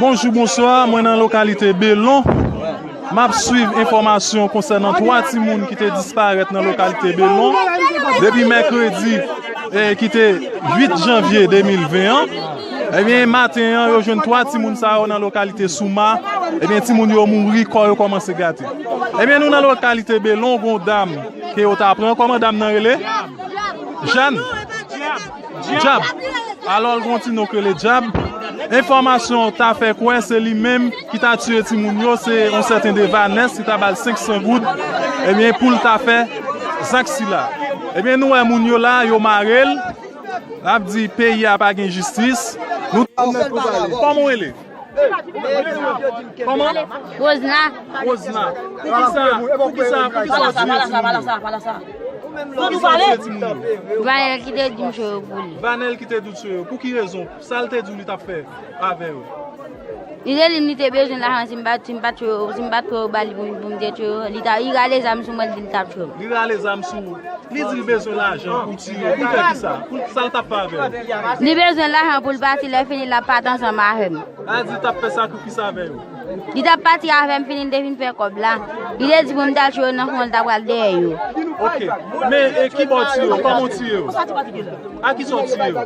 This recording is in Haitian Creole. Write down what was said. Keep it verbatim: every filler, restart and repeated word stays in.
Bonjou, bonswa, mwen nan lokalite Belon. M ap swiv enfòmasyon konsènan twa timoun ki te disparèt nan lokalite Belon depi mèkredi, eh, ki te uit janvye de mil ven an. Ebyen, maten an, yo jwenn twa timoun sa yo nan lokalite Souma. Ebyen, timoun yo mouri, kò yo kòmanse gate. Ebyen, nou nan lokalite Belon, gon dam ke yo ta pran. Kòman dam nan rele? Jàn? Dyab. Alò, l gon ti non k rele Dyab. Enfòmasyon ta fè kwè se li menm ki ta tiye timoun yo, se yon sèten Devanès ki ta ba l senk san goud, ebyen, pou l ta fè zak sila. Ebyen, nou wè moun yo la, yo mare l. L ap di peyi a pa gen jistis. Nou, kòman w rele? Kòman? Rosna. Rosna. Poukisa, poukisa, poukisa w tiye timoun yo? Poukisa w tiye timoun yo? Vanèl ki te di m tiye yo pou li. Vanèl ki te di w tiye yo. Pou ki rezon? Sa l te di w li t ap fè avè yo? Li te di m li te bezwen lajan, si m pa, si m pa tiye yo, si m pa tiye yo ba li pou, pou m te tiye yo. Li ta, li rale zam sou mwen, li di l t ap tiye m. Li rale zam sou ou. Li di l bezwen lajan pou tiye yo. Pou fè kisa? Pou sa l t ap fè avè yo? Li bezwen lajan pou l pati, lè fini l ap pati ansanm avè m. Sa di l t ap fè sakrifis avè yo. Li t ap pati avè m, fini l te fin fè kòb la. Li te di pou m t al tiye yo nan fon, l ta pral dèyè yo. Ok. Men, e ki bò w tiye yo? Kòman w tiye yo? A kisa w tiye yo?